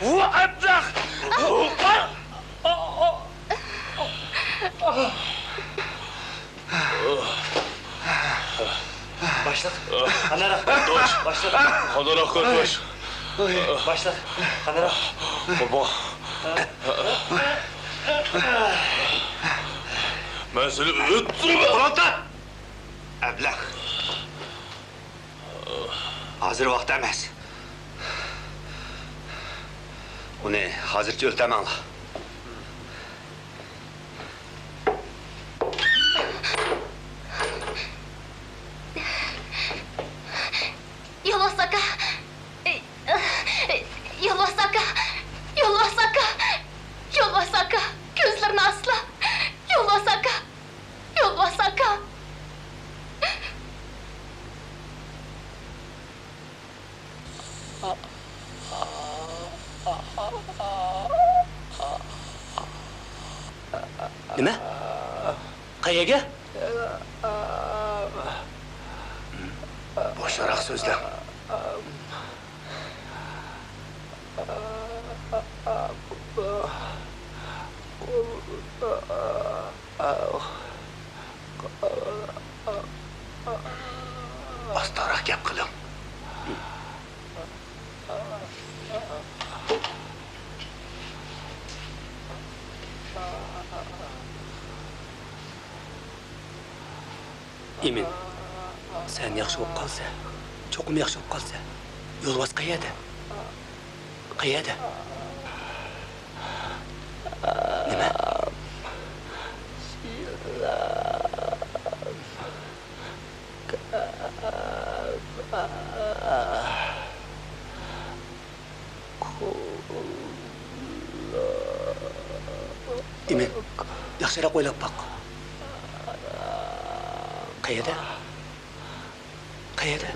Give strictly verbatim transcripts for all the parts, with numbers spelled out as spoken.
ۋۇ ئەبلەخ! باشلىق، قانداق؟ توش. باشلىق. قانداق توش؟ باشلىق، قانداق؟ بابا. مەن سېنى ئۆلتۈرىمەن. قۇلۇقتا! ئەبلەخ. ھازىر ۋاقتى ئەمەس. ئۇنى ھازىرچە ئۆلتۈرمەڭلار. يولۋاس ئاكا! يولۋاس ئاكا! يولۋاس ئاكا! يولۋاس ئاكا! كۆزلىرىنى ئاچسىلا! يولۋاس ئاكا! يولۋاس ئاكا! نېمە؟ قەيەرگە؟ بوشراق سۆزلەڭ. ئاستاراق گەپ قىلىڭ. ئىمىن، سەن ياخشى بولۇپ قالسا، چوقۇم ياخشى بولۇپ قالسا، يولۋاس قەيەردە؟ قەيەردە؟ نېمە؟ ئىمىن، ياخشىراق ئويلاپ باق. قەيەردە؟ قەيەردە؟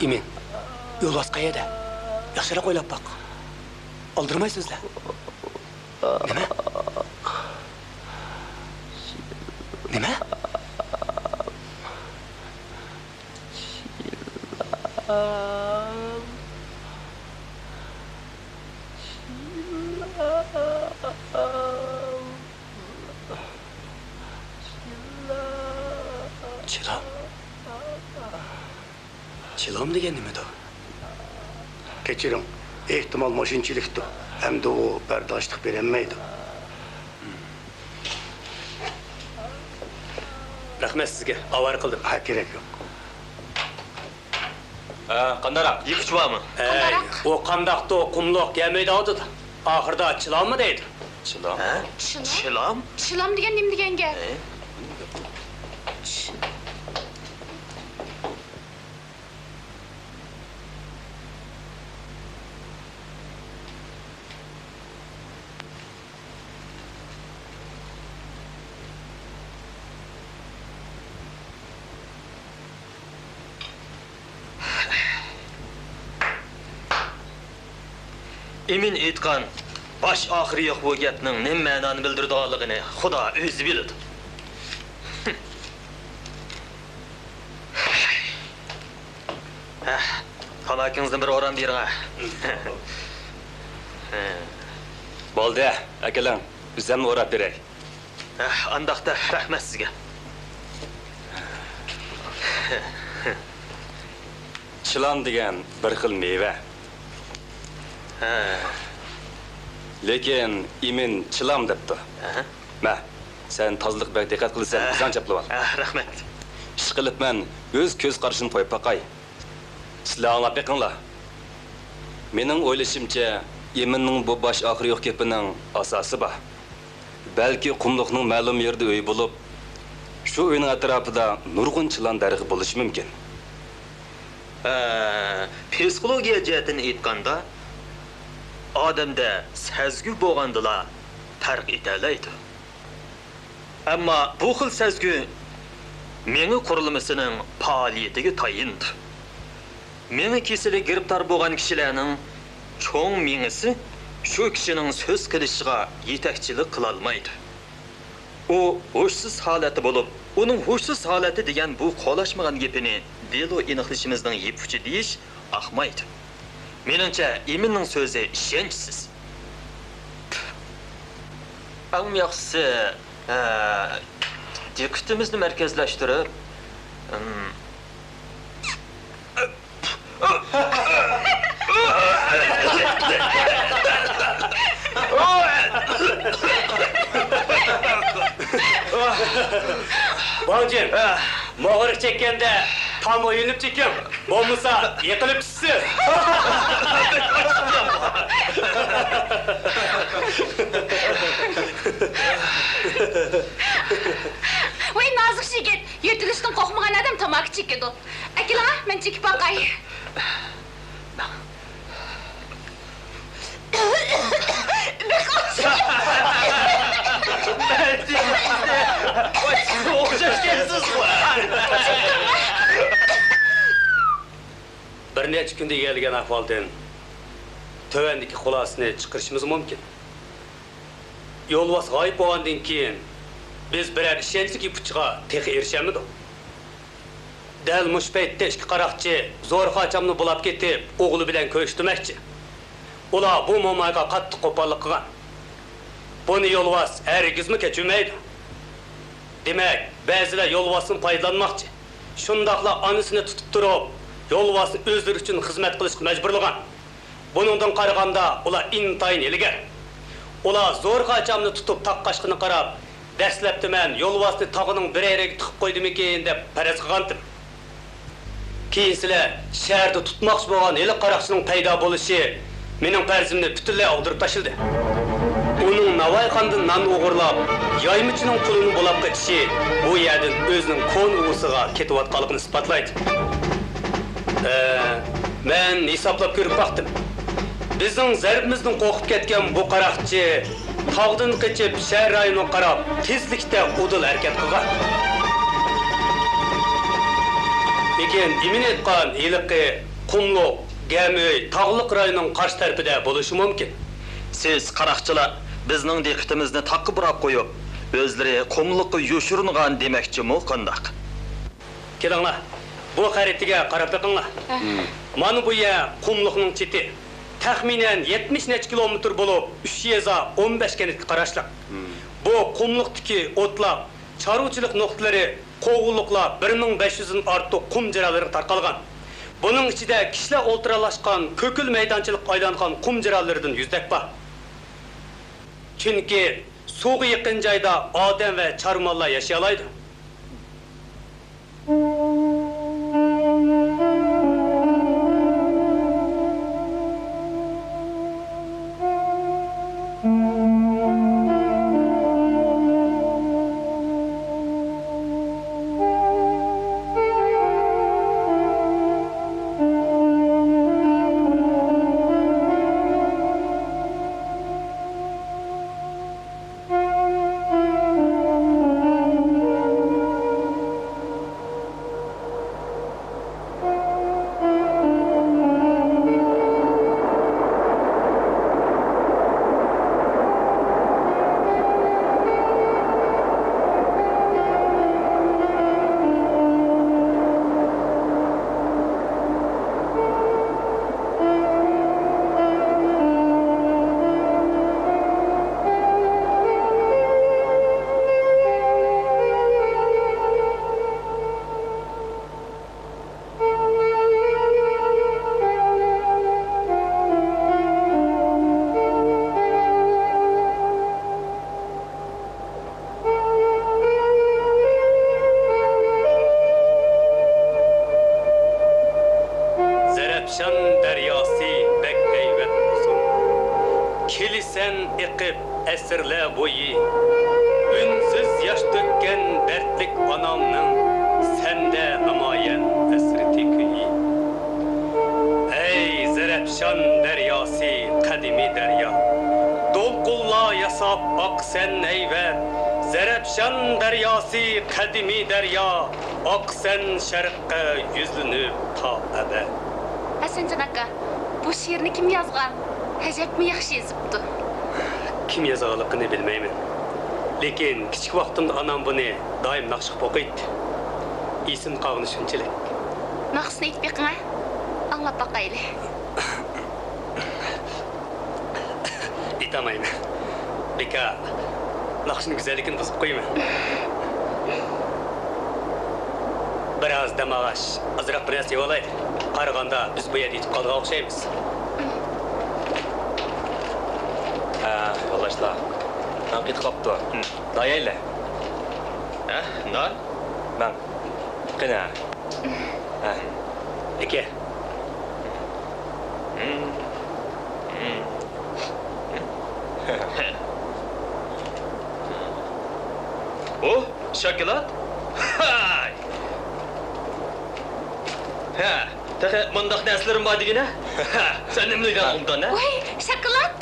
ئىمىن، يولۋاس قەيەردە؟ ياخشىراق ئويلاپ باق. ئالدىرىماي سۆزلە. نېمە؟ نېمە؟ چىلام. چىلام دېگەن نېمىدۇ؟ كەچۈرۈڭ، ئېھتىمال مۇشۇنچىلىكتۇ. ئەمدى ئۇ بەرداشلىق بېرەلمەيدۇ. رەھمەت سىزگە، ئاۋارە قىلدىم. ھە، كېرەك يوق. ھە، قانداقراق؟ يىغىش بارمۇ؟ ئەي، قانداقراق؟ ئۇ قانداقتۇ، قۇملۇق يەمەيدۇ ئالدىدا. ئاخىرىدا چىلاممۇ دەيدۇ. چىلام؟ ھە؟ چىلام؟ چىلام؟ چىلام دېگەن نېمە دېگەن گەپ؟ ئەي؟ ئىمىن ئېيتقان باش ئاخىرى يوق بۇ گەپنىڭ نېمە مەنانى بىلدۈرىدىغانلىقىنى خۇدا ئۆزى بىلىدۇ. ھە، تاماكىڭىزدىن بىر ئورام بېرىڭ، ھە. بولدى، ئەكېلىڭ، بىز ھەم ئوراپ بېرەي. ھە، ئانداقتا رەھمەت سىزگە. چىلام دېگەن بىر خىل مېۋە. ھە. لېكىن ئىمىن چىلام دەپتۇ. ھە. مە، سەن تازىلىققا بەك دىققەت قىلىسەن، ھە. ئۆزۈڭ چاپلىۋال. ھە، رەھمەت. ئىشقىلىپ مەن ئۆز كۆز قارىشىمنى قويۇپ باقاي. سىلەر ئاڭلاپ بېقىڭلار. مېنىڭ ئويلىشىمچە، ئىمىننىڭ بۇ باش ئاخىرى يوق گېپىنىڭ ئاساسى بار. بەلكى قۇملۇقنىڭ مەلۇم يېرىدە ئۆيى بولۇپ، شۇ ئۆينىڭ ئەتراپىدا نۇرغۇن چىلان دەرىخى بولۇشى مۇمكىن. ھە، پسىخولوگىيە جەھەتتىن ئېيتقاندا، ئادەمدە سەزگۈ بولغاندىلا پەرق ئېتەلەيدۇ. ئەمما بۇ خىل سەزگۈ مېڭە قۇرۇلمىسىنىڭ پائالىيىتىگە تايىنىدۇ. مېڭە كېسىلىگە گىرىپتار بولغان كىشىلەرنىڭ چوڭ مېڭىسى شۇ كىشىنىڭ سۆز قىلىشىغا يېتەكچىلىك قىلالمايدۇ. ئۇ ھوشسىز ھالەتتە بولۇپ، ئۇنىڭ ھوشسىز ھالەتتە دېگەن بۇ قولاشمىغان گېپىنى دېلو ئېنىقلىشىمىزنىڭ يىپ ئۇچى دېيىش ئاقمايدۇ. مېنىڭچە، ئېمىننىڭ سۆزى ئىشەنچسىز. ئەڭ ياخشىسى، ئە، دىققىتىمىزنى مەركەزلەشتۈرۈپ، ئىم، باۋجىن، موغرىق چەككەندە تام ئويۇلۇپ چېكىڭ، بولمىسا يىقىلىپ چۈشىسىز. ۋەي، نازۇك يىگىت، يۆتىلىشتىن قورقمىغان ئادەم تاماكا چېكىدۇ. ئەكېلىڭە، مەن چېكىپ باقاي. بىر نەچچە كۈندە ئىگىلىگەن ئەھۋالدىن تۆۋەندىكى خۇلاسىنى چىقىرىشىمىز مۇمكىن. يولۋاس غايىب بولغاندىن كېيىن، بىز بىرەر ئىشەنچلىك يىپ ئۇچىغا تېخى ئېرىشەلمىدۇق. دەل مۇشۇ پەيتتە ئىككى قاراقچى زور قاچامنى بۇلاپ كېتىپ، ئوغلى بىلەن كۆرۈشتۈرمەكچى. ئۇلار بۇ مومايغا قاتتىق قوپاللىق قىلغان. بۇنى يولۋاس ھەرگىزمۇ كەچۈرمەيدۇ. دېمەك، بەزىلەر يولۋاستىن پايدىلانماقچى. شۇنداقلا ئانىسىنى تۇتۇپ تۇرۇپ، يولۋاسنى ئۆزلىرى ئۈچۈن خىزمەت قىلىشقا مەجبۇرلىغان. بۇنىڭدىن قارىغاندا، ئۇلار ئىنتايىن ھىيلىگەر. ئۇلار زورىغا ئاچامنى تۇتۇپ تاغ قاچقىنىغا قاراپ، دەسلەپتە مەن يولۋاسنى تاغنىڭ بىر يېرىگە تىقىپ قويدىمىكىن دەپ پەرەز قىلغانتىم. كېيىن سىلەر شەھەردە تۇتماقچى بولغان ھېلىقى قاراقچىنىڭ پەيدا بولۇشى مېنىڭ پەرىزىمنى پۈتۈنلەي ئاغدۇرۇپ تاشلىدى. ئۇنىڭ ناۋايخانىدىن نان ئوغرىلاپ، يايمىچىنىڭ پۇلىنى بۇلاپ قېچىشى بۇ يەردىن ئۆزىنىڭ كونا ئۇۋىسىغا كېتىۋاتقانلىقىنى ئىسپاتلايدۇ. ئە، مەن ھېسابلاپ كۆرۈپ باقتىم. بىزنىڭ زەربىمىزدىن قورقۇپ كەتكەن بۇ قاراقچى تاغدىن قېچىپ شەھەر رايونىغا قاراپ تېزلىكتە ئۇدۇل ھەرىكەت قىلغان. لېكىن ئىمىن ئېيتقان ھېلىقى قۇملۇق، گەم ئۆي تاغلىق رايوننىڭ قارشى تەرىپىدە بولۇشى مۇمكىن. سىز قاراقچىلار بىزنىڭ دىققىتىمىزنى تاغقا بۇراپ قويۇپ، ئۆزلىرى قۇملۇققا يوشۇرۇنغان دېمەكچىمۇ قانداق؟ كېلىڭلار، بۇ خەرىتىگە قاراپ بېقىڭلار. ھە. مانا بۇ يەر قۇملۇقنىڭ چېتى. تەخمىنەن يەتمىش نەچچە كىلومېتىر بولۇپ، ئۈچ يېزا، ئون بەش كەنتكە قاراشلىق. بۇ قۇملۇقتىكى ئوتلاق، چارۋىچىلىق نۇقتىلىرى قوغۇنلۇقلار بىر مىڭ بەش يۈزدىن ئارتۇق قۇم جىرالىرىغا تارقالغان. بۇنىڭ ئىچىدە كىشىلەر ئولتۇراقلاشقان كۆكۈل مەيدانچىلىققا ئايلانغان قۇم جىرالىرىدىن يۈزدەك بار. چۈنكى سۇغا يېقىن جايدا ئادەم ۋە چارۋىماللار ياشىيالايدۇ. زەرەپشان دەرياسى بەك ھەيۋەت ئۇزۇن. كېلىسەن ئېقىپ ئەسىرلەر بويى. ئۈنسىز ياش تۆككەن دەردلىك ئانامنىڭ سەندە نامايان ھەسرىتى كۈيى. ئەي زەرەپشان دەرياسى، قەدىمىي دەريا. دولقۇنلار ياساپ ئاقىسەن ھەيۋەت. زەرەپشان دەرياسى، قەدىمىي دەريا. ئاقىسەن شەرققە يۈزلىنىپ تا ئەبەد. ھەسەنجان ئاكا، بۇ شېئىرنى كىم يازغان؟ ئەجەبمۇ ياخشى يېزىپتۇ. كىم يازغانلىقىنى بىلمەيمەن. لېكىن كىچىك ۋاقتىمدا ئانام بۇنى دائىم ناخشا قىلىپ ئوقۇيتتى. ئېسىمدە قالغىنى شۇنچىلىك. ناخشىسىنى ئېيتىپ بېقىڭە. ئاڭلاپ باقايلى. ئېيتالمايمەن. بىكار. ناخشىنىڭ گۈزەللىكىنى بۇزۇپ قويىمەن. بىر ئاز دەم ئالغاچ، ئازراق بىر نەرسە يەۋالايلى. قارىغاندا بىز بۇ يەردە يېتىپ قالىدىغان ئوخشايمىز. ھە، يولداشلار. مەن قېتىپ قاپتۇ. ھىم. نان يەيلى. ھە؟ نان؟ مەن. قېنى. ھە. ئاكا. ئۇ شاكىلات؟ ھاي! ھە، تېخى مۇنداق نەرسىلىرىم بار دېگىنە؟ ھە، سەن نېمىلەيدىغان ئوبدان، ھە؟ ۋاي، شاكىلات!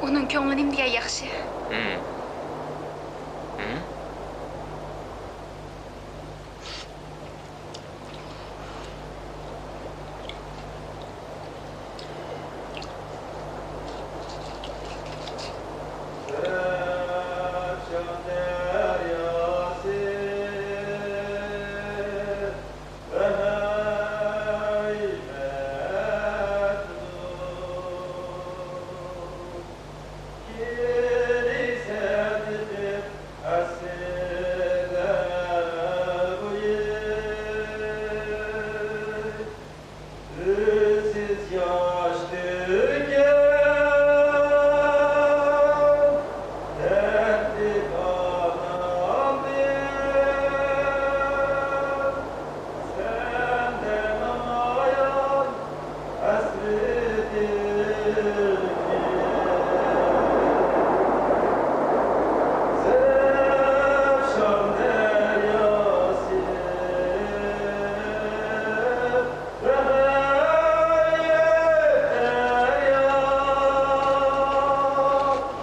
ئۇنىڭ كۆڭلى نېمە دېگەن ياخشى. ھىم. ھىم؟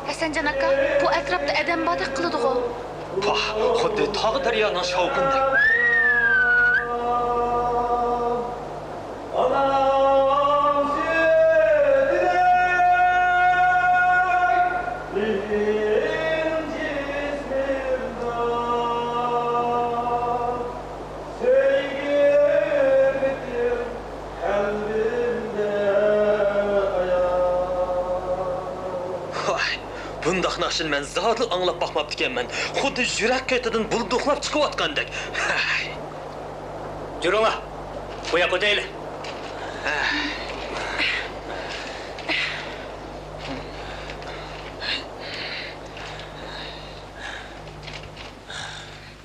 ھەسەنجان ئاكا، بۇ ئەتراپتا ئادەم باردەك قىلىدىغۇ؟ پاھ، خۇددى تاغ دەريانىڭ شاۋقۇنىدەك. ۋاي، بۇنداق ناخشىنى مەن زادىلا ئاڭلاپ باقماپتىكەنمەن. خۇددى يۈرەك قېتىدىن بۇلدۇقلاپ چىقىۋاتقاندەك. ھەي. يۈرۈڭلار، بۇ ياققا ئۆتەيلى.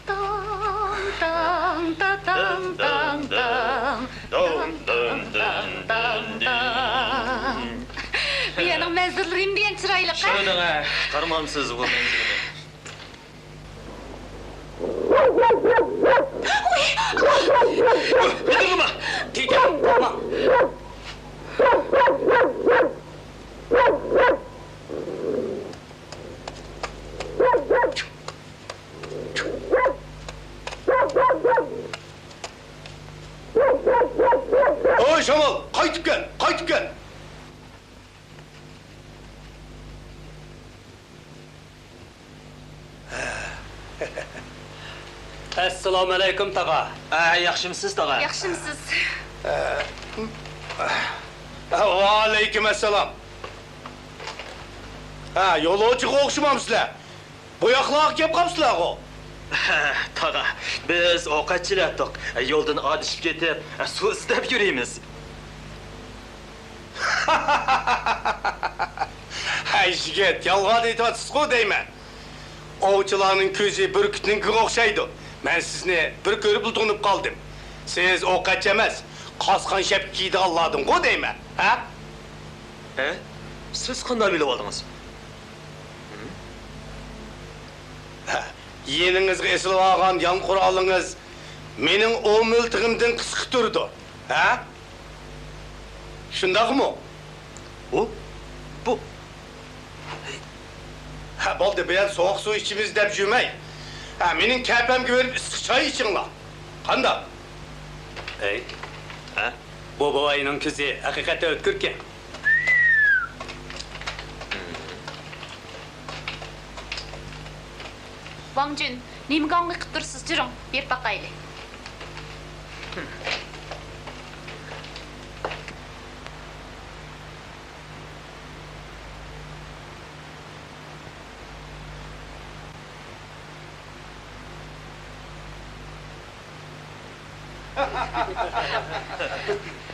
تاڭ، تاڭ، تا، تاڭ، تاڭ، تاڭ. تاڭ، تاڭ، تاڭ، تاڭ، تاڭ، تاڭ. بۇ يەرنىڭ مەنزىرىلىرى نېمە دېگەن چىرايلىق، ھە؟ شۇنىڭ، ھە، قارىمامسىز بۇ مەنزىرىنى؟ ۋاي! بىدىرلىما! تېگىڭ، تاڭ. ھوي شامال، قايتىپ كەل، قايتىپ كەل! ئەسسالامۇئەلەيكۇم، تاغا. ھە، ياخشىمسىز، تاغا؟ ياخشىمسىز؟ ۋەئەلەيكۇم ئەسسالام. ھە، يولۇچىغا ئوخشىمامسىلەر؟ بۇ ياقلارغا كەپ قاپسىلەرغۇ؟ ھە، تاغا، بىز ئوقەتچىلەتتۇق. يولدىن ئادىشىپ كېتىپ، سۇ ئىزدەپ يۈرىمىز. ھەي يىگىت، يالغان ئېيتىۋاتىسىزغۇ دەيمەن. ئوۋچىلارنىڭ كۆزى بۈركۈتنىڭكىگە ئوخشايدۇ. مەن سىزنى بىر كۆرۈپلا تونۇپ قالدىم. سىز ئوقەتچى ئەمەس، قاسقان شەپكە كىيىدىغانلاردىنغۇ دەيمەن، ھە؟ ھە؟ سىز قانداق بىلىۋالدىڭىز؟ ھە، يېنىڭىزغا ئېسىلىۋالغان يان قورالىڭىز مېنىڭ ئوڭ مىلتىقىمدىن قىسقا تۇرىدۇ، ھە؟ شۇنداقمۇ؟ بۇ، بۇ. ھە، بولدى، بۇ يەردە سوغۇق سۇ ئىچىمىز دەپ يۈرمەي، ھە، مېنىڭ كەپەمگە بېرىپ ئىسسىق چاي ئىچىڭلار. قانداق؟ ئەي، ھە؟ بۇ بوۋاينىڭ كۆزى ھەقىقەتەن ئۆتكۈركەن. ۋاڭ جۈن، نېمىگە ئاڭلىق قىپ تۇرسىز، جۈرۈڭ، بېرىپ باقايلى.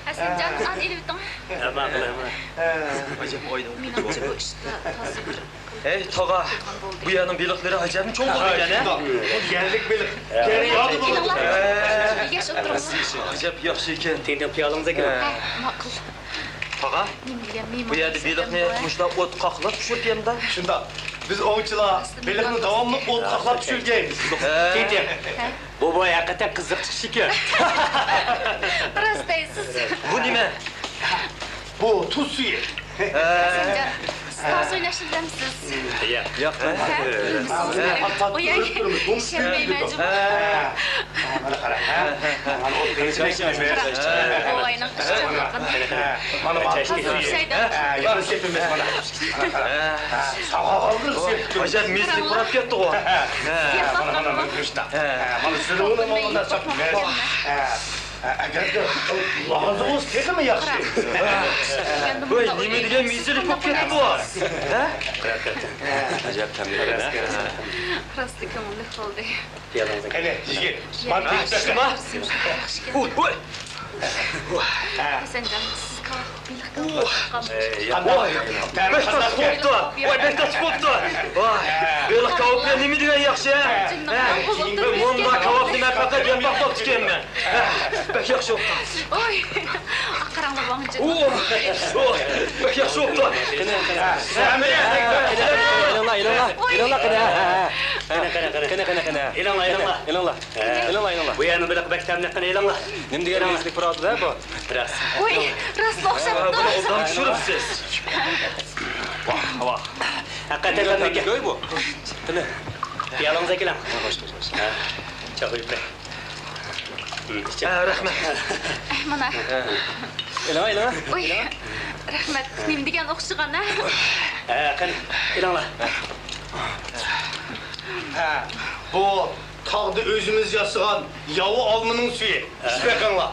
ھەسەنجان، ئان ئېلىۋېتىڭ. ھە، ماقۇل، ھە، ماقۇل. ئەجەب ئوينىڭ. مېنىڭچە بۇ ئىشتا تازا بىر ھەي، تاغا، بۇ يەرنىڭ بېلىقلىرى ئەجەبمۇ چوڭ بولىدىكەن، ھە؟ بۇ يەرلىك بېلىق. ئېلىڭلار. ھە. يېگەچ ئولتۇرۇڭلار. ئەجەب ياخشى ئىكەن. تېڭ-تېڭ پىيالىڭىزنى ئەكىلىڭ. ھە، ماقۇل. تاغا، بۇ يەردە بېلىقنى مۇشۇنداق ئوتقا قاقلاپ پىشۇرۇپ يەمدۇ؟ شۇنداق. بىز ئوۋچىلار بېلىقنى داۋاملىق ئوتقا قاقلاپ پىشۇرۇپ يەيمىز. ھە. تېڭ-تېڭ. ھە. بۇ، بۇ ھەقىقەتەن قىزىق چىقىش ئىكەن. راست دەيسىز. بۇ نېمە؟ بۇ تۇز سۈيى. ھە. ھەسەنجان، سىز تازا ئويناشنى بىلەمسىز؟ ياق. ياق، مەن. ھە؟ ھە. ئىشەنمەيمەن جۇمۇ. ھە. مانا قارا، ھە؟ مانا ئوت قېلىشمايسىز. بوۋاينىڭ ئىشچانلىقىنى. مانا، مانا، مانا. ھە، ياخشى سېپىمىز، مانا. ھە، ساغالغان بىر سېپىپ تۇرۇپتۇ. ئاجايىپ مېزىگە پۇراپ كەتتىغۇ. ھە، مانا، مانا، مانا، مۇشۇنداق. ھە، مانا، سۈرۈۋىنى مانا، مانا، ھە. ئەگەردە لازىڭىز تېخىمۇ ياخشى. ۋاي، نېمە دېگەن مېزىلىك بولۇپ كەتتى بۇ؟ ھە؟ ئەجەب تەملىك. راستتىن كۆڭۈللۈك بولدى. قېنى، يىگىت، مانا بېكىتىپ بەر. ھوي، ھوي. ھەسەنجان، سىز كاۋاپ، بېلىق كاۋاپ. ۋاي، بەك تاتلىق بوپتۇ. ۋاي، بەك تاتلىق بوپتۇ. ۋاي، بېلىق كاۋاپى نېمە دېگەن ياخشى، ھە؟ ھە؟ مۇنداق كاۋاپنى مەن پەقەت يەپ باقماپتىكەنمەن. ھە، بەك ياخشى بوپتۇ. ۋاي، ئاقىراڭلار ۋاڭجىن. ۋاي، بەك ياخشى بوپتۇ. قېنى، قېنى. ئېلىڭلار، ئېلىڭلار، ئېلىڭلار، قېنى، ھە، ھە، ھە. قېنى، قېنى، قېنى. ئېلىڭلار، ئېلىڭلار. ئېلىڭلار. ھە. ئېلىڭلار، ئېلىڭلار. بۇ يەرنىڭ بېلىقى بەك تەملىك، قېنى ئېلىڭلار. نېمە دېگەن مېزىلىك پۇراۋىدۇ بۇ؟ راست. ۋاي، راستلا ئوخشاپتۇ. بۇنى ئوبدان پىشۇرۇپسىز. ۋاھ، ۋاھ. ھەقىقەتەن تەملىك بۇ. قېنى. پىيالىڭىزنى ئەكېلىڭ. ھە، خوش، خوش، خوش. ھە. چاقىرىپ بېرەي. ھە، رەھمەت. مانا. ئېلىڭ، ئېلىڭ. ۋاي، رەھمەت. نېمە دېگەن ئوخشىغان، ھە؟ ھە، قېنى، ئېلىڭلار. ھە، بۇ تاغدا ئۆزىمىز ياسىغان ياۋا ئالمىنىڭ سۈيى. ئىچىپ بېقىڭلار.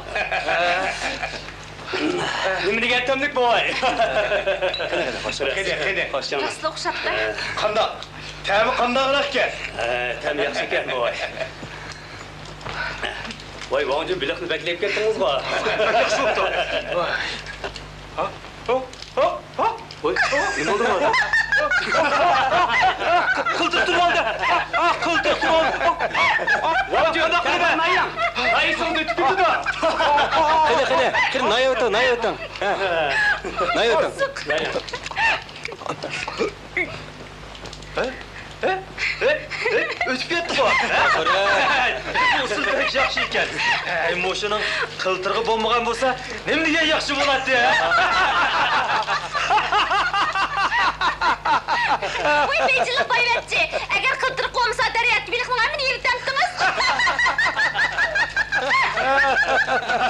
نېمە دېگەن تەملىك بوۋاي. قېنى، قېنى، قېنى. خوش، جان. راستلا ئوخشاپتۇ. قانداق؟ تەمى قانداقراق ئىكەن؟ ھە، تەمى ياخشى ئىكەن بوۋاي. ۋاي، ۋاڭجىن، بېلىقنى بەك يەپ كەتتىڭىزغۇ. بەك ياخشى بوپتۇ. ھا؟ ھو، ھو، ھو. ۋاي، نېمە بولدى بۇ؟ قىلتىرىپ تۇرۇۋالدى. قىلتىرىپ تۇرۇۋالدى. ۋاڭجىن، قانداق قىلىمەن؟ نايىسىڭىزنى تۈتۈپ كېتىدۇ. قېنى، قېنى، قېنى، نايا ئۆتۈڭ، نايا ئۆتۈڭ. ھە. نايا ئۆتۈڭ. ھە؟ ھە؟ ھە؟ ھە؟ ھە؟ ئۆتۈپ كەتتىغۇ. بۇ ئۇسۇل بەك ياخشى ئىكەن. ھەي، مۇشۇنىڭ قىلتىرىقى بولمىغان بولسا، نېمە دېگەن ياخشى بولاتتى، ھە؟ ۋاي، بېجىلىق بايۋەچچە، ئەگەر قىلتىرىق بولمىسا، دەريادىكى بېلىقنىڭ ھەممىنى يېۋېتەمتىڭىز.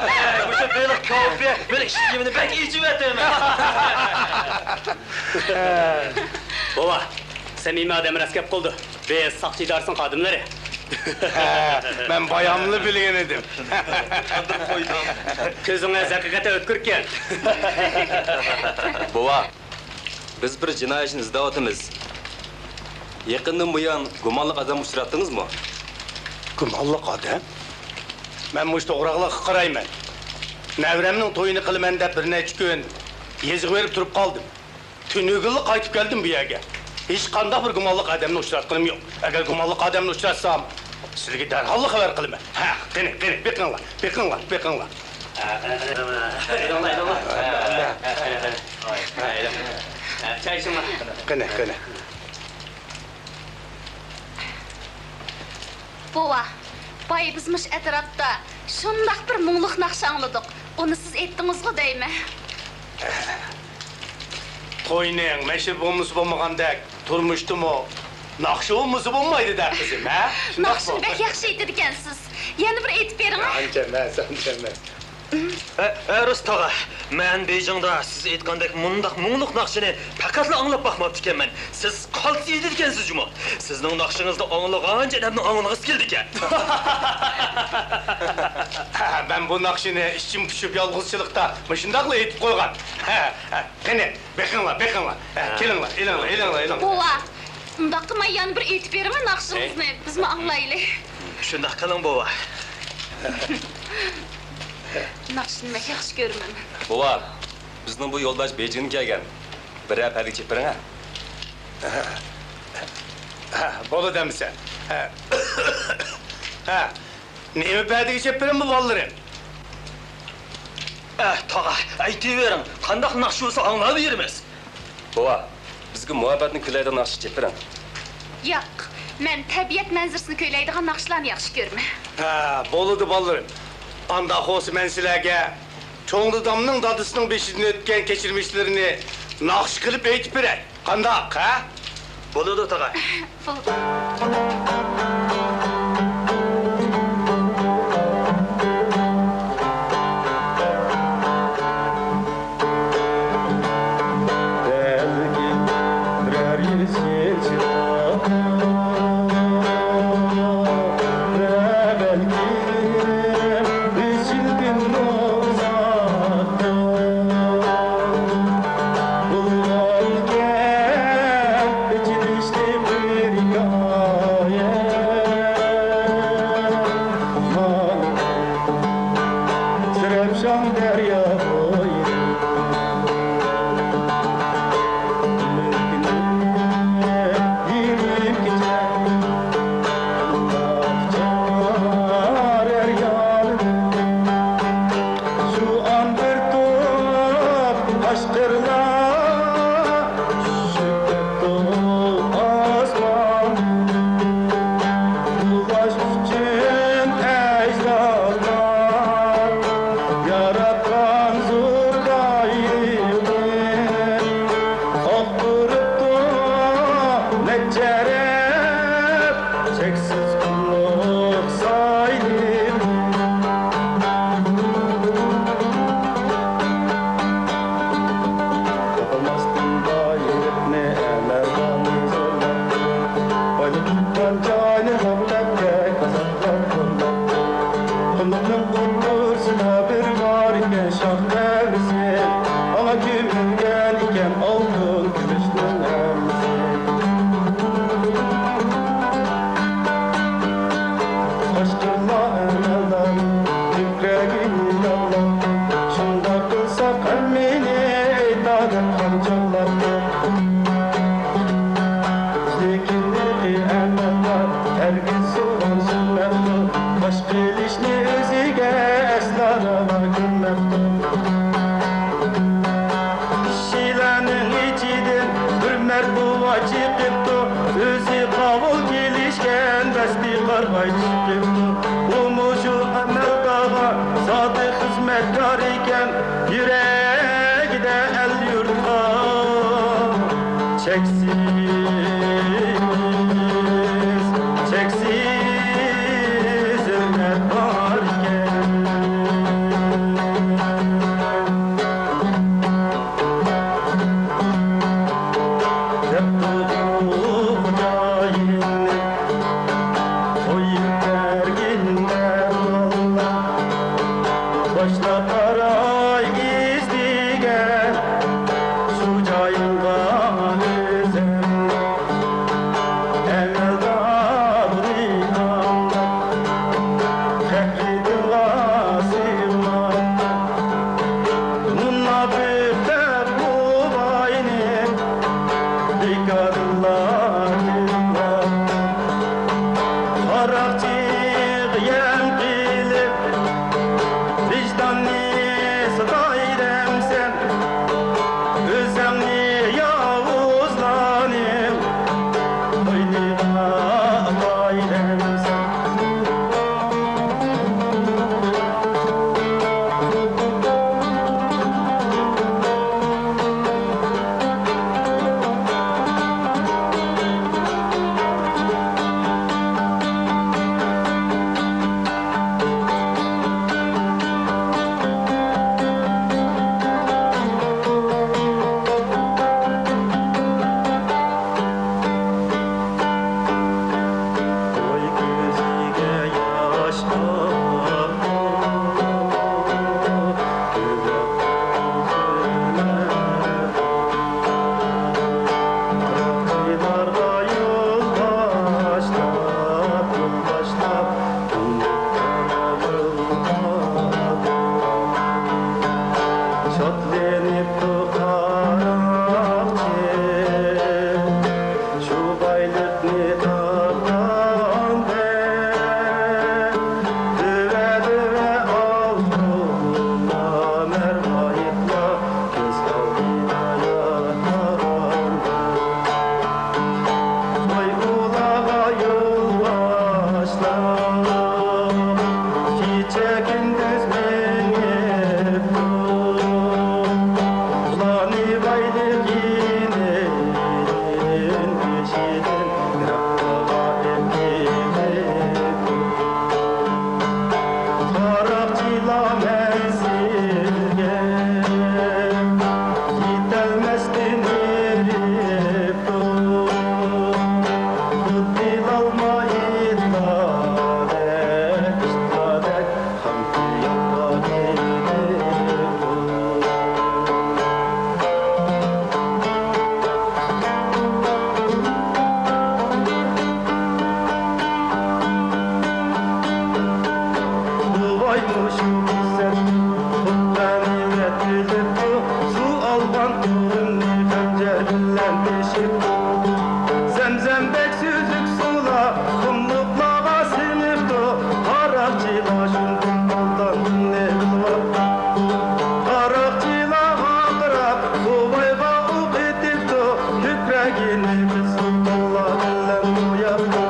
ھەي، مۇشۇ بېلىق كاۋىپى مېنىڭ ئىشتىنىمنى بەك ئېچىۋەتتى. بوۋا، سەمىمىي ئادەم راست گەپ قىلىدۇ. بىز ساقچى ئىدارىسىنىڭ خادىملىرى. ھە، مەن باياملا بىلگەن ئىدىم. كۆزىڭىز ھەقىقەتەن ئۆتكۈركەن. بوۋا، بىز بىر جىنايەتچىنى ئىزدەۋاتىمىز. يېقىندىن بۇيان گۇمانلىق ئادەم ئۇچراتتىڭىزمۇ؟ گۇمانلىق ئادەم؟ مەن مۇشۇ توغراقلىققا قارايمەن. نەۋرەمنىڭ تويىنى قىلىمەن دەپ بىر نەچچە كۈن يېزىغا بېرىپ تۇرۇپ قالدىم. تۈنۈگۈنلا قايتىپ كەلدىم بۇ يەرگە. ھېچقانداق بىر گۇمانلىق ئادەمنى ئۇچراتقىنىم يوق. ئەگەر گۇمانلىق ئادەمنى ئۇچراتسام، سىلەرگە دەرھاللا خەۋەر قىلىمەن. ھە، قېنى، قېنى، بېقىڭلار، بېقىڭلار، بېقىڭلار. ئېلىڭلار، ئېلىڭلار. ھە، ئېلىڭ. قېنى، قېنى. بوۋا، بايا بىز مۇشۇ ئەتراپتا شۇنداق بىر مۇڭلۇق ناخشا ئاڭلىدۇق. ئۇنى سىز ئېيتتىڭىزغۇ دەيمەن. توينىڭ نەشرى بولمىسا بولمىغاندەك، تۇرمۇشتىمۇ ناخشا بولمىسا بولمايدۇ-دە، قىزىم، ھە؟ شۇنداقمۇ؟ ناخشىنى بەك ياخشى ئېيتىدىكەنسىز. يەنە بىر ئېيتىپ بېرىڭە. ئانچە ئەمەس، ئانچە ئەمەس. ئە، ئە، رۇست تاغا، مەن بېيجىڭدا سىز ئېيتقاندەك مۇنداق مۇڭلۇق ناخشىنى پەقەتلا ئاڭلاپ باقماپتىكەنمەن. سىز قالتىس ئېيتىدىكەنسىز جۇمۇ. سىزنىڭ ناخشىڭىزنى ئاڭلىغانچە ئادەمنىڭ ئاڭلىغۇسى كېلىدىكەن. مەن بۇ ناخشىنى ئىچىم پۇشۇپ، يالغۇزچىلىقتا مۇشۇنداقلا ئېيتىپ قويغان. قېنى، بېقىڭلار، بېقىڭلار. كېلىڭلار، ئېلىڭلار، ئېلىڭلار، ئېلىڭلار. بوۋا، ئۇنداق قىلماي يەنە بىر ئېيتىپ بېرىڭە ناخشىڭىزنى، بىزمۇ ئاڭلايلى. شۇنداق قىلىڭ، بوۋا. ناخشىنى بەك ياخشى كۆرىمەن. بوۋا، بىزنىڭ بۇ يولداش بېيجىڭدىن كەلگەن. بىرەر پەدىگە چېپىپ بېرىڭە. ھە، بولىدۇ ئەمىسە. ھە. ھە، نېمە پەدىگە چېپىپ بېرىممۇ، بالىلىرىم؟ ئەھ، تاغا، ئېيتىۋېرىڭ، قانداق ناخشا بولسا ئاڭلاۋېرىمىز. بوۋا، بىزگە مۇھەببەتنى كۈيلەيدىغان ناخشا چېپىپ بېرىڭ. ياق، مەن تەبىئەت مەنزىرىسىنى كۈيلەيدىغان ناخشىلارنى ياخشى كۆرىمەن. ھە، بولىدۇ، بالىلىرىم. ئانداق بولسا مەن سىلەرگە چوڭ دادامنىڭ دادىسىنىڭ بېشىدىن ئۆتكەن كەچۈرمىشلىرىنى ناخشا قىلىپ ئېيتىپ بېرەي. قانداق، ھە؟ بولىدۇ، تاغا. بولىدۇ. بەلكىم بىرەر يىل چىراغ، بەلكىم ئۈچ يىلدىن ئۇزاق. بولغانكەن ئېچىلىشلىق بىر ھېكايە. مانا، زەرەپشان دەريا بويى. يېرىم كېچە چاقچاق ئەر يالىنى. شۇ ئان بىر توپ قاشقىرلار چۈشۈپ كەپتۇ ئاسمان. ئۇلاش ئۈچۈن ئەجدالار ياراتقان زور دايىقنى. ئاقتۇرۇپتۇ نەچچە رەت چەكسىز قۇللۇق سايلىنى. توختىماستىن بايلىقنى ئەمەلدارنى زورلاپ، بايلىق تۇتقان جاينى تاپتاپتەك ئازابلاپ قوللاپتۇ. قۇللۇقنىڭ ئوتتۇرىسىدا بىر بار ئىكەن شاھ تەۋرىسى، ئاڭا كۆمۈلگەن ئىكەن ئالتۇن كۈمۈشنىڭ ھەممىسى. قاشقىرلار ئەمەلدارنىڭ كۆكرەكىنى داغلاپتۇ، شۇنداق قىلساق ھەممىنى ئېيتار دەپ خام چاغلاپتۇ. لېكىن ھېلىقى ئەمەلدار ھەرگىز سۇغا سۈرمەپتۇ، باش قىلىچنى ئۆزىگە ئەسلا راۋا كۆرمەپتۇ. كىشىلەرنىڭ ئىچىدىن بىر مەرد بوۋا چىقىپتۇ، ئۆزى قاۋۇل كېلىشكەن بەستى قارىغاي چىقىپتۇ. ئۇمۇ شۇ ئەمەلدارغا سادىق خىزمەتكار ئىكەن، يۈرەكىدە ئەل-يۇرتقا چەكسىز، چەكسىز ھۆرمەت باركەن. دەپتۇ خوجايىنى قويۇپ بەرگىن دەپ بالىلار، باشلاپ قاراي ئىزدىگەن شۇ جايىڭغا ئۆزۈڭ. خەنجەر بىلەن تېشىپتۇ. زەمزەمدەك سۈزۈك سۇلار قۇملۇقلارغا سىڭىپتۇ. قاراقچىلار شۇنداق بولغانلىقىنى بىلىۋاپتۇ. قاراقچىلار ھاڭراپ، بوۋايغا ئوق ئېتىپتۇ. كۆكرەكنى قىز سۇلتانلار بىلەن بوياپتۇ.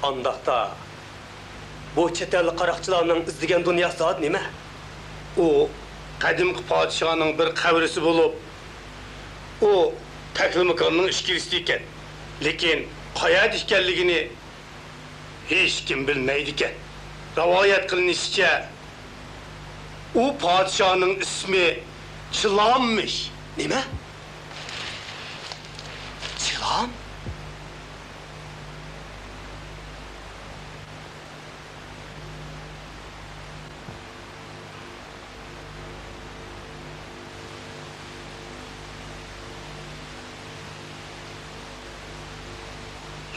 ئانداقتا، بۇ چەت ئەللىك قاراقچىلارنىڭ ئىزدىگەن دۇنياسى زادى نېمە؟ ئۇ قەدىمكى پادىشاھنىڭ بىر قەبرىسى بولۇپ، ئۇ تەكلىماكاننىڭ ئىچكىرىسىدە ئىكەن. لېكىن قەيەردە ئىكەنلىكىنى ھېچكىم بىلمەيدىكەن. رىۋايەت قىلىنىشىچە، ئۇ پادىشاھنىڭ ئىسمى چىلانمىش. نېمە؟ چىلان؟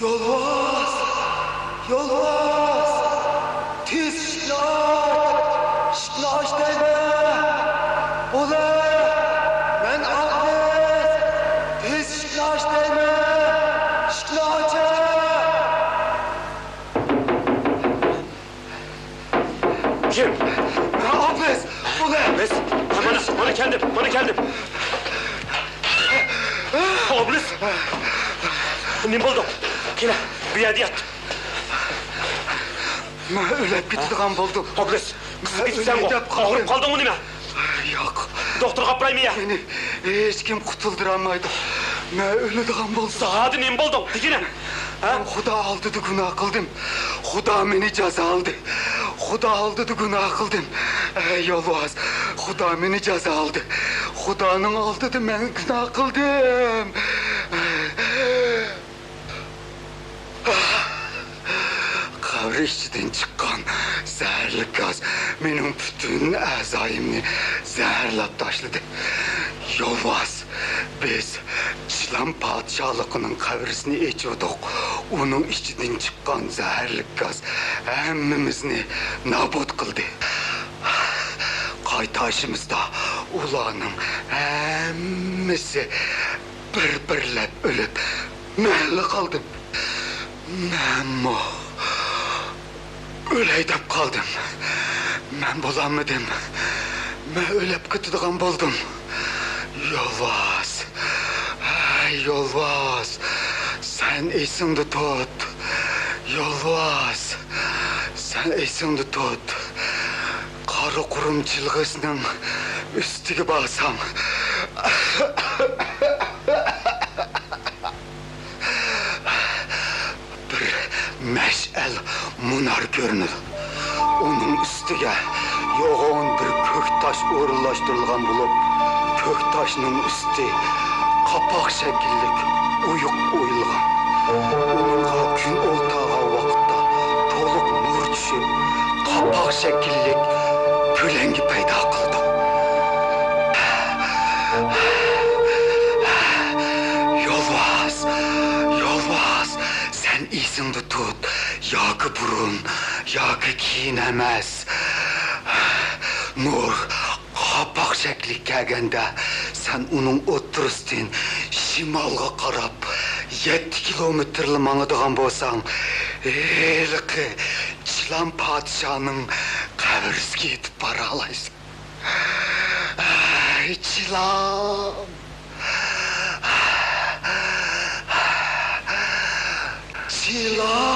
يولۋاس! يولۋاس! تېز ئىشىكنى ئاچ! ئىشىكنى ئاچ دەيمەن! بولە! مەن ئابلىز! تېز ئىشىكنى ئاچ دەيمەن! ئىشىكنى ئاچە! كىم؟ ئابلىز! بولە! ئابلىز! مانا، مانا كەلدىم، مانا كەلدىم. ئابلىز! نېمە بولدۇڭ؟ كېلە، بۇ يەردە يات. مەن ئۆلۈپ كېتىدىغان بولدۇم. ئابلىز! قىزىپ كېتىپسەنغۇ؟ ئاغرىپ قالدىڭمۇ نېمە؟ ياق. دوختۇرغا ئاپىرايمۇ يا؟ مېنى ھېچكىم قۇتۇلدۇرالمايدۇ. مەن ئۆلىدىغان بولدۇم. زادى نېمە بولدۇڭ؟ دېگىنە. ھە؟ مەن خۇدا ئالدىدا گۇناھ قىلدىم. خۇدا مېنى جازالىدى. خۇدا ئالدىدا گۇناھ قىلدىم. ئەي يولۋاس، خۇدا مېنى جازالىدى. خۇدانىڭ ئالدىدا مەن گۇناھ قىلدىم. قەبرە ئىچىدىن چىققان زەھەرلىك گاز مېنىڭ پۈتۈن ئەزايىمنى زەھەرلەپ تاشلىدى. يولۋاس، بىز چىلان پادىشاھلىقىنىڭ قەبرىسىنى ئېچىۋىدۇق. ئۇنىڭ ئىچىدىن چىققان زەھەرلىك گاز ھەممىمىزنى نابۇت قىلدى. قايتىشىمىزدا ئۇلارنىڭ ھەممىسى بىر-بىرلەپ ئۆلۈپ، مەنلا قالدىم. مەنمۇ ئۆلەي دەپ قالدىم. مەن بولالمىدىم. مەن ئۆلۈپ كېتىدىغان بولدۇم. يولۋاس، يولۋاس، سەن ئېسىڭدە تۇت. يولۋاس، سەن ئېسىڭدە تۇت. قارا قۇرۇم جىلغىسىنىڭ ئۈستىگە بارساڭ، بىر مەشئەل مۇنار كۆرۈنىدۇ. ئۇنىڭ ئۈستىگە يوغان بىر كۆك تاش ئورۇنلاشتۇرۇلغان بولۇپ، كۆك تاشنىڭ ئۈستى قاپاق شەكىللىك ئويۇق ئويۇلغان. ئۇنىڭغا كۈن ئولتۇرغان ۋاقىتتا تولۇق نۇر چۈشۈپ، قاپاق شەكىللىك كۆلەڭگە پەيدا قىلىدۇ. يولۋاس، يولۋاس، سەن ئېسىڭدە تۇت، ياكى بۇرۇن، ياكى كېيىن ئەمەس. نۇر قاپاق شەكلىگە كەلگەندە، سەن ئۇنىڭ ئوتتۇرىسىدىن شىمالغا قاراپ يەتتە كىلومېتىرلا ماڭىدىغان بولساڭ، ھېلىقى چىلان پادىشاھنىڭ قەبرىسىگە يېتىپ بارالايسەن. ئاي، چىلان! چىلان!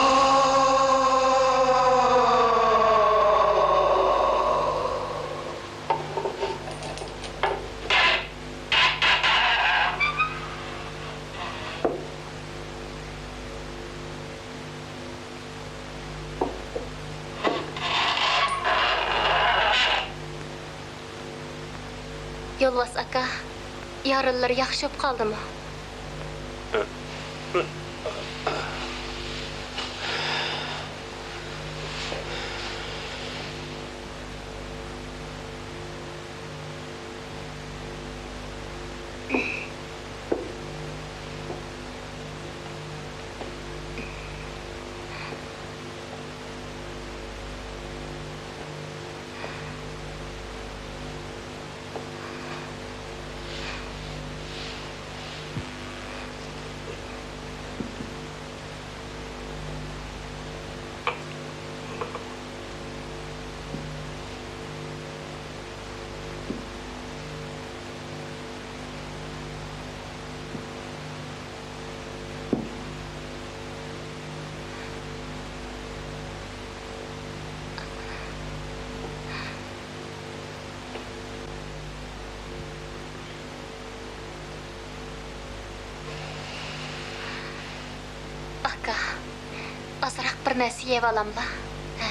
يولۋاس ئاكا، يارىلىرى ياخشى بولۇپ قالدىمۇ؟ ئاكا، ئازراق بىر نەرسە يەۋالاملا؟ ھە.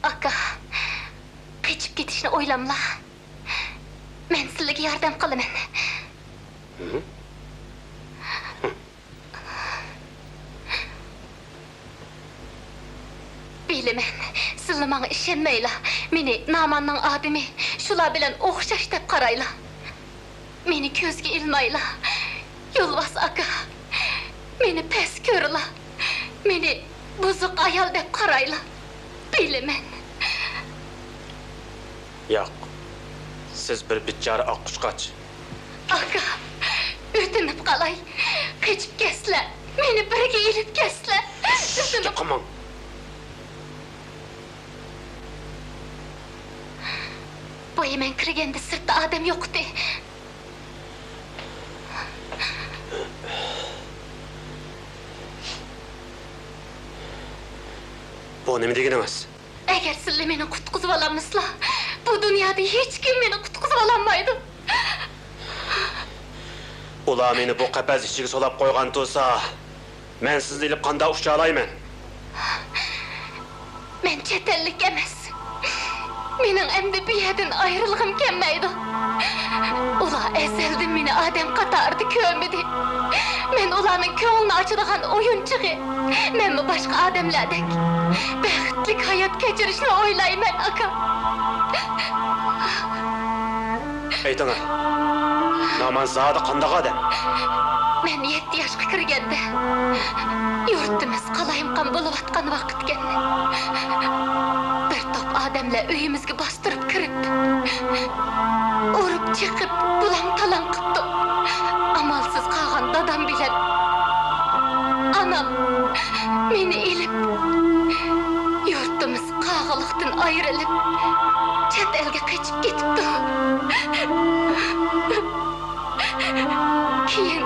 ئاكا، قېچىپ كېتىشنى ئويلاملا. مەن سىلىگە ياردەم قىلىمەن. ھە؟ بىلىمەن، سىلە ماڭا ئىشەنمەيلا، مېنى ناماننىڭ ئادىمى، شۇلار بىلەن ئوخشاش دەپ قارايلا. مېنى كۆزگە ئىلمايلا، يولۋاس ئاكا. مېنى پەس كۆرلا، مېنى بۇزۇق ئايال دەپ قارايلا. بىلىمەن. ياق، سىز بىر بىچارە ئاققۇچقاچ. ئاكا، ئۆتۈنۈپ قالاي، قېچىپ كەتسىلە، مېنى بىرگە ئېلىپ كەتسىلە. ئۆتۈنۈپ قالماڭ. بايا مەن كىرگەندە سىرتتا ئادەم يوق ئىدى. بۇ نېمە دېگىنىڭىز؟ ئەگەر سىلە مېنى قۇتقۇزۇۋالالمىسىلا، بۇ دۇنيادا ھېچكىم مېنى قۇتقۇزۇۋالالمايدۇ. ئۇلار مېنى بۇ قەپەس ئىچىگە سولاپ قويغان تۇرسا، مەن سىزنى ئېلىپ قانداق ئۇچالايمەن؟ مەن چەت ئەللىك ئەمەس. مېنىڭ ئەمدى بۇ يەردىن ئايرىلغۇم كەلمەيدۇ. ئۇلار ئەزەلدىن مېنى ئادەم قاتارىدا كۆرمىدى. مەن ئۇلارنىڭ كۆڭلىنى ئاچىدىغان ئويۇنچۇقى. مەنمۇ باشقا ئادەملەردەك بەختلىك ھايات كەچۈرۈشنى ئويلايمەن، ئاكا. ئېيتىڭە، نامان زادى قانداق ئادەم؟ مەن يەتتە ياشقا كىرگەندە، يۇرتىمىز قالايمىقان بولۇۋاتقان ۋاقىتكەن. بىر توپ ئادەملەر ئۆيىمىزگە باستۇرۇپ كىرىپ، ئۇرۇپ چېقىپ، بۇلاڭ-تالاڭ قىپتۇ. ئامالسىز قالغان دادام بىلەن ئانام مېنى ئېلىپ، يۇرتىمىز قاغىلىقتىن ئايرىلىپ، چەت ئەلگە قېچىپ كېتىپتۇ. كېيىن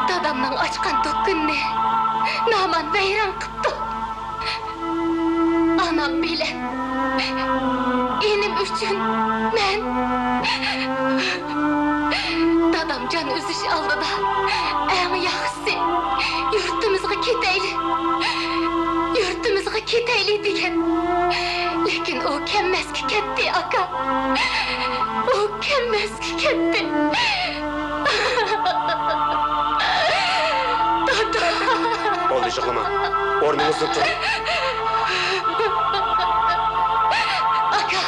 دادامنىڭ ئاچقان دۇكىنىنى نامان ۋەيران قىپتۇ. ئانام بىلەن ئىنىم ئۈچۈن مەن دادام جان ئۈزۈش ئالدىدا ئەڭ ياخشىسى يۇرتىمىزغا كېتەيلى، يۇرتىمىزغا كېتەيلى دېگەن. لېكىن ئۇ كەلمەسكە كەتتى، ئاكا. ئۇ كەلمەسكە كەتتى. دادا! بولدى، يىغلىما. ئورنىڭىزدىن تۇرۇڭ. ئاكا،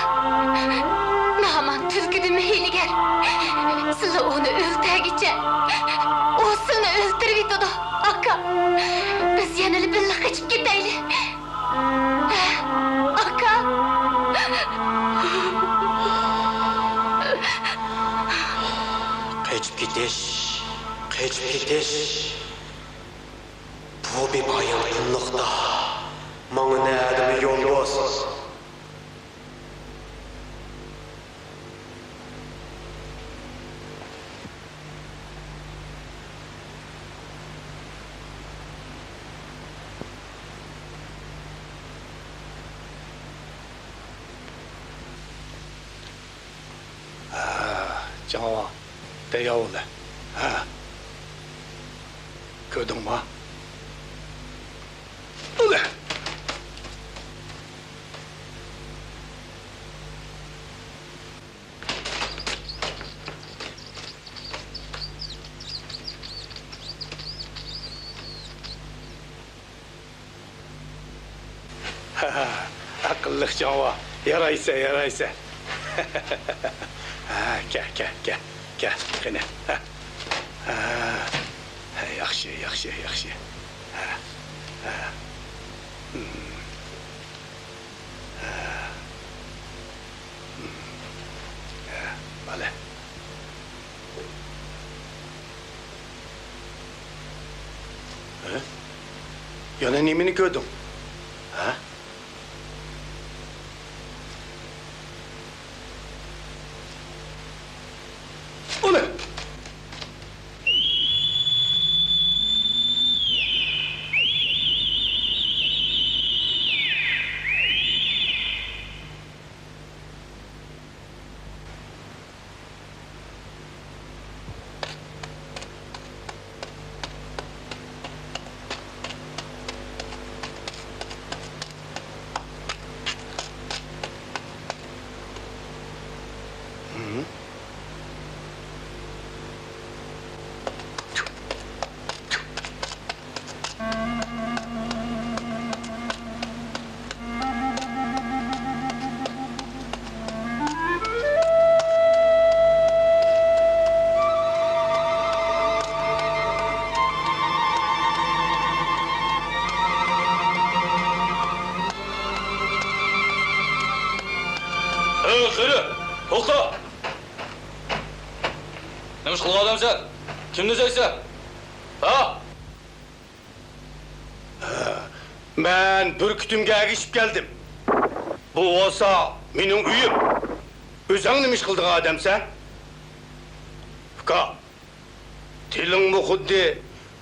نامان تۈلكىدىنمۇ ھىيلىگەر. سىلى ئۇنى ئۆلتۈرگىچە، ئۇ سىلىنى ئۆلتۈرۈۋېتىدۇ. ئاكا، بىز يەنىلا بىللە قېچىپ كېتەيلى. ھە، ئاكا. قېچىپ كېتىش، قېچىپ كېتىش. بۇ بىپايان قۇملۇقتا ماڭا نەدىمۇ يول بولسۇن؟ ھە، جاڭۋا، تەييار بولدى. ھە. كۆردۈڭما؟ ئۇلى! ئەقىللىق جاڭۋا، يارايسەن، يارايسەن. ھە، كە، كە، كە، كە، قېنى. ھە. ھە. ھە، ياخشى، ياخشى، ياخشى. ھە، ھە. ھىم. ھە. ھىم. ھە، بالە. ھە؟ يەنە نېمىنى كۆردۈڭ؟ ھە؟ ئۇنى! ئەي، قېرى، توختا! نېمە ئىش قىلغان ئادەمسەن؟ كىمنى ئىزدەيسەن؟ ھە؟ مەن بۈركۈتۈمگە ئەگىشىپ كەلدىم. بۇ بولسا مېنىڭ ئۆيۈم. ئۆزۈڭ نېمە ئىش قىلىدىغان ئادەمسەن؟ ئۇكا، تىلىڭمۇ خۇددى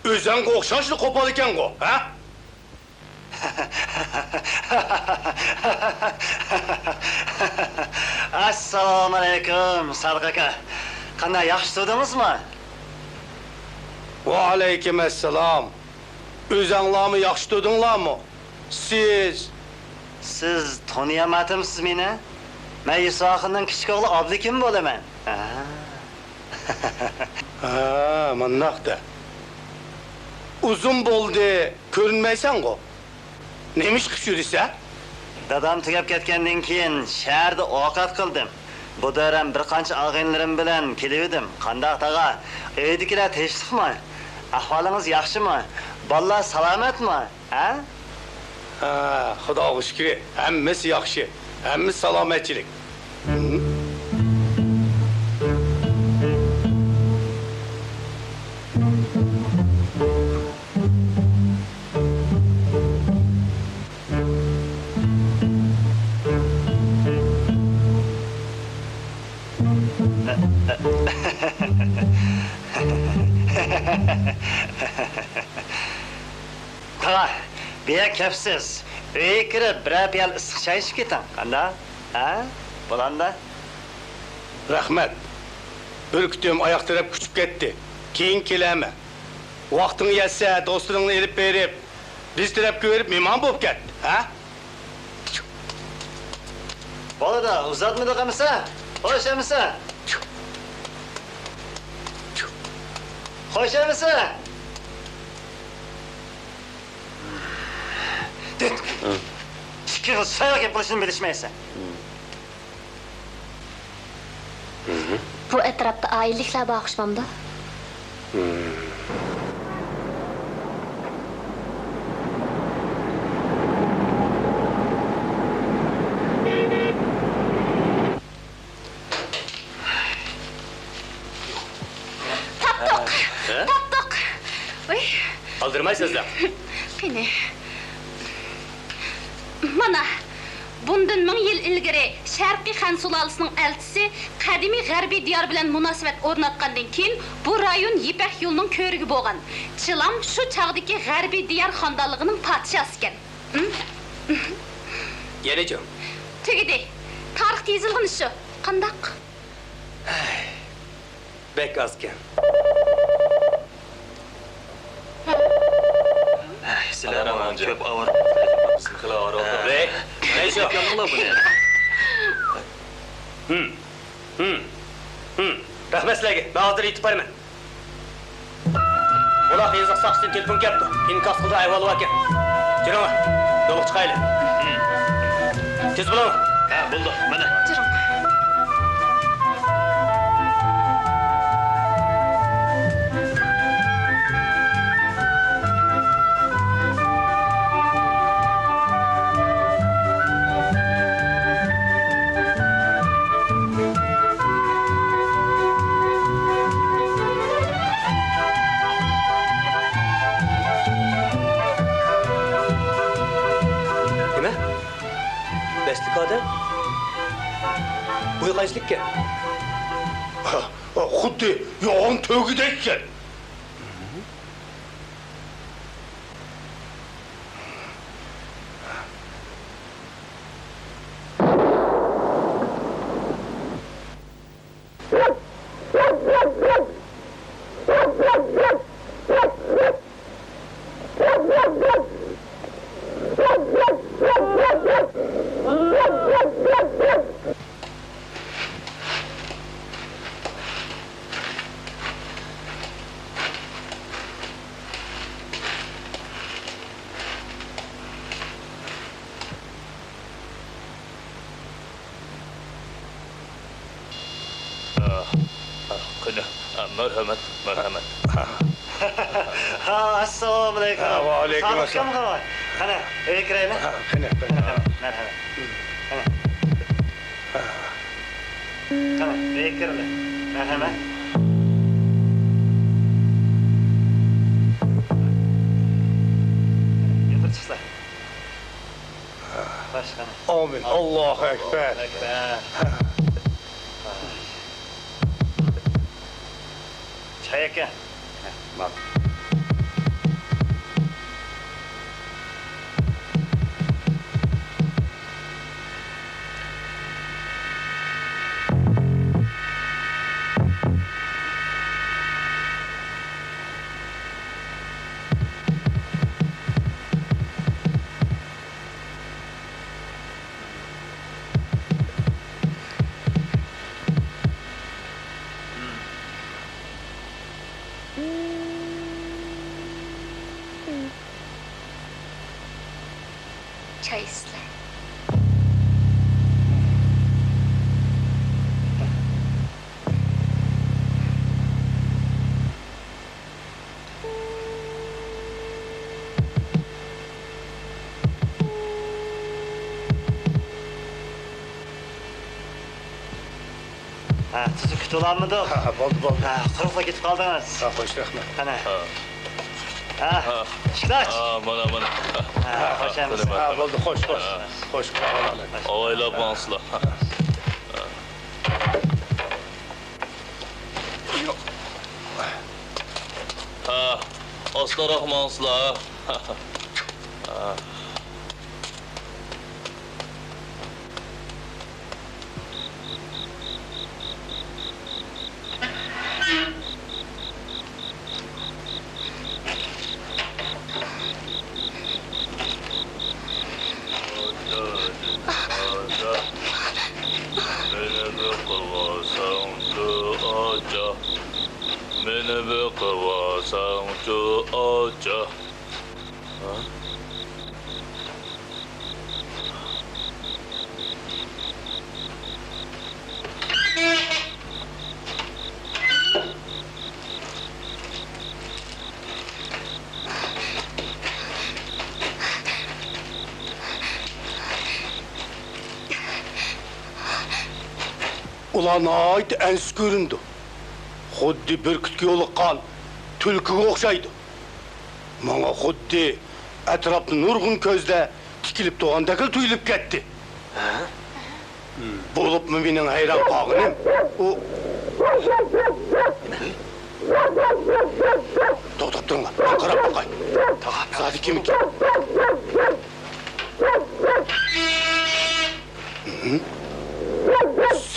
ئۆزۈڭگە ئوخشاشلا قوپال ئىكەنغۇ، ھە؟ ئەسسالامۇئەلەيكۇم، سادىق ئاكا. قانداق، ياخشى تۇردىڭىزمۇ؟ ۋەئەلەيكۇم ئەسسالام. ئۆزەڭلارمۇ ياخشى تۇردۇڭلارمۇ؟ سىز؟ سىز تونۇيالماپتىمسىز مېنى؟ مەن يۈسۈپ ئاخۇننىڭ كىچىك ئوغلى ئابلىكىم بولىمەن. ھە. ھا، مانداق دە. ئۇزۇن بولدى، كۆرۈنمەيسەنغۇ. نېمە ئىش قىلىپ يۈرىسەن؟ دادام تۈگەپ كەتكەندىن كېيىن شەھەردە ئوقەت قىلدىم. بۇ دەۋرەم بىر قانچە ئاغىنىلىرىم بىلەن كېلىۋىدىم. قانداق، تاغا؟ ئۆيدىكىلەر تىنچلىقمۇ؟ ئەھۋالىڭىز ياخشىمۇ؟ بالىلار سالامەتمۇ؟ ھە؟ ھە، خۇداغا شۈكرى، ھەممىسى ياخشى، ھەممىسى سالامەتچىلىك. تاغا، بۇيەرگە كەپسىز. ئۆيگە كىرىپ، بىرەر پىيالە ئىسسىق چاي ئىچىپ كېتىڭ. قانداق؟ ھە؟ بولامدا؟ رەھمەت. بۈركۈتۈم ئاياق تەرەپ كۆچۈپ كەتتى. كېيىن كېلەرمەن. ۋاقتىڭ يەتسە، دوستلىرىڭنى ئېلىپ بېرىپ، بىز تەرەپكە بېرىپ مېھمان بولۇپ كەت، ھە؟ بولىدۇ، ئۇزاتمىدۇق ئەمىسە. خوش ئەمىسە. خوش ئەمىسە. دىت. ئىككى خىل ساياق گەپ قىلىشنى بىلىشمەيسەن. بۇ ئەتراپتا ئائىلىلىكلەر بار ئوخشىمامدۇ؟ تاپتۇق! ھە؟ تاپتۇق! ۋاي! ئالدىرىماي سۆزلەڭ. قېنى. مانا، بۇندىن مىڭ يىل ئىلگىرى شەرقىي خەن سۇلالىسىنىڭ ئەلچىسى قەدىمىي غەربىي دىيار بىلەن مۇناسىۋەت ئورناتقاندىن كېيىن، بۇ رايون يىپەك يولىنىڭ كۆۋرۈكى بولغان. چىلام شۇ چاغدىكى غەربىي دىيار خانىدانلىقىنىڭ پادىشاھىسىكەن. يەنىچۇ؟ تۈگىدى. تارىختا يېزىلغىنى شۇ. قانداق؟ بەك ئازكەن. سىلەر كۆپ ئاۋارە. بىزمۇ خېلى ئاۋارە بولدۇق. ھەي، نەيشۇ؟ ھىم، ھىم، ھىم. رەھمەت سىلەرگە. مەن ھازىر يېتىپ بارىمەن. بۇلاق يېزىق ساقچىسىدىن تېلېفون كەپتۇ. ئىنكاس قىلدى، ئەھۋال بار ئىكەن. جۈرۈڭلار، يولغا چىقايلى. تېز بولۇڭلار. ھە، بولدى، مانا. جۈرۈڭ. نېمە؟ دەشتلىك ئادەم؟ بويى قانچىلىككەن؟ خۇددى يوغان تۆگىدەككەن. قېنى، مەرھەمەت، مەرھەمەت. ھا، ئەسسالامۇئەلەيكۇم. ھا، ۋەئەلەيكۇم ئەسسالام. سادىقكەن قاۋاي. قېنى، ئۆيگە كىرەيلى. ھا، قېنى، قېنى. مەرھەمەت. قېنى. قېنى، ئۆيگە كىرىلى. مەرھەمەت. يۇقىرى چىقسا. خوش، قېنى. ئامىن. ئاللاھۇ ئەكبەر. ئەكبەر. چاي ئەكە. ماقۇل. چاي ئىسلە. ھە، تۈزۈك كۈتۈۋالالمىدۇق. ھە، بولدى، بولدى. ھە، قۇرۇقلا كېتىپ قالدىڭىز. ھە، خوش، رەھمەت. قېنى. ھە. ھە، ھە. ئىشلەت. ھە، مانا، مانا. ھە، خوش ئەمىسە. ھە، بولدى، خوش، خوش. ھە. خوش، خوش. ئاۋايلاپ ماڭسىلا. ھە، ئاستىراق ماڭسىلا. ھە. مېنى بېقىۋالساڭچۇ، ئاچا. مېنى بېقىۋالساڭچۇ، ئاچا. ھە؟ ئۇلار ناھايىتى ئەنسىز كۆرۈنىدۇ. خۇددى بۈركۈتكە يولۇققان تۈلكىگە ئوخشايدۇ. ماڭا خۇددى ئەتراپتا نۇرغۇن كۆزلەر تىكىلىپ تۇرغاندەكلا تۇيۇلۇپ كەتتى. ھە؟ بولۇپمۇ مېنىڭ ھەيران قالغىنىم، ئۇ، توختاپ تۇرۇڭلار، مەن قاراپ باقاي. زادى كىمىكەن؟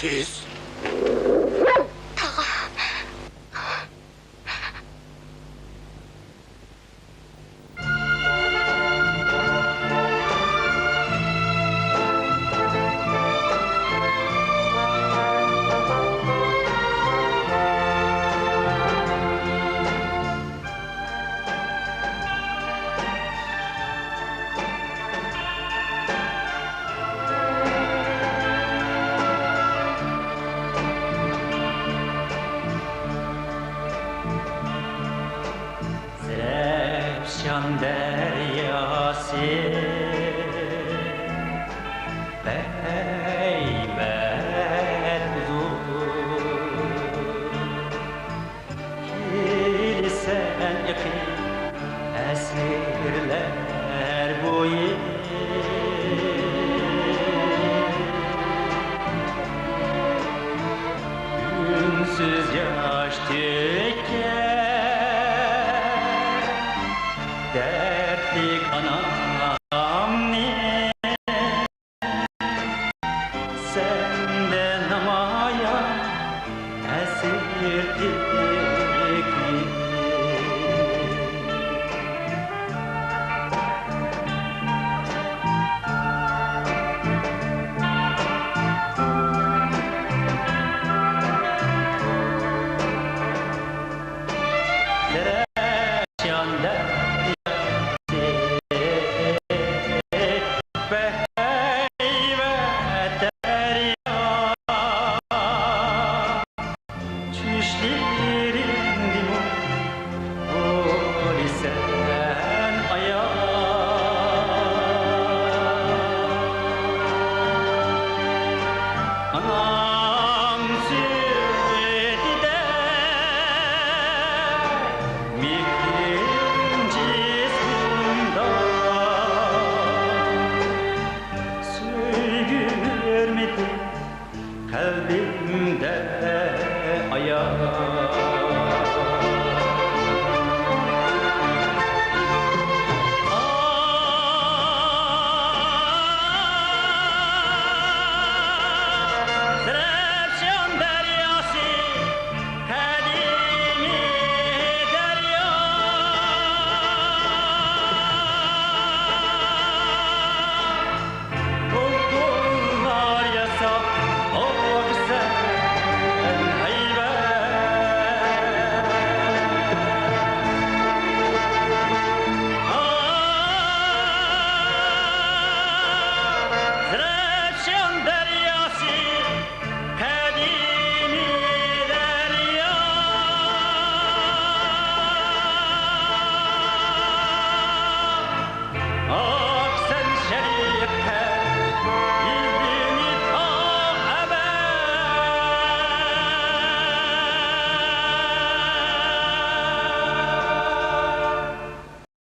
سىز؟ تاغا. زەرەپشان دەرياسى بەك ھەيۋەت ئۇزۇن. كېلىسەن ئېقىپ ئەسىرلەر بويى، ئۈنسىز ياش تۆككەن دەردلىك ئانامنى. سەندە نامايان ئەسىرلىكنى. چۈشلىرىمدىمۇ بولىسەن ئايان. ئانام سۈيىدەك مېھرىم جىسمىمدا سۆيگۈ ئۆرمىدى قەلبىمدە ئايان.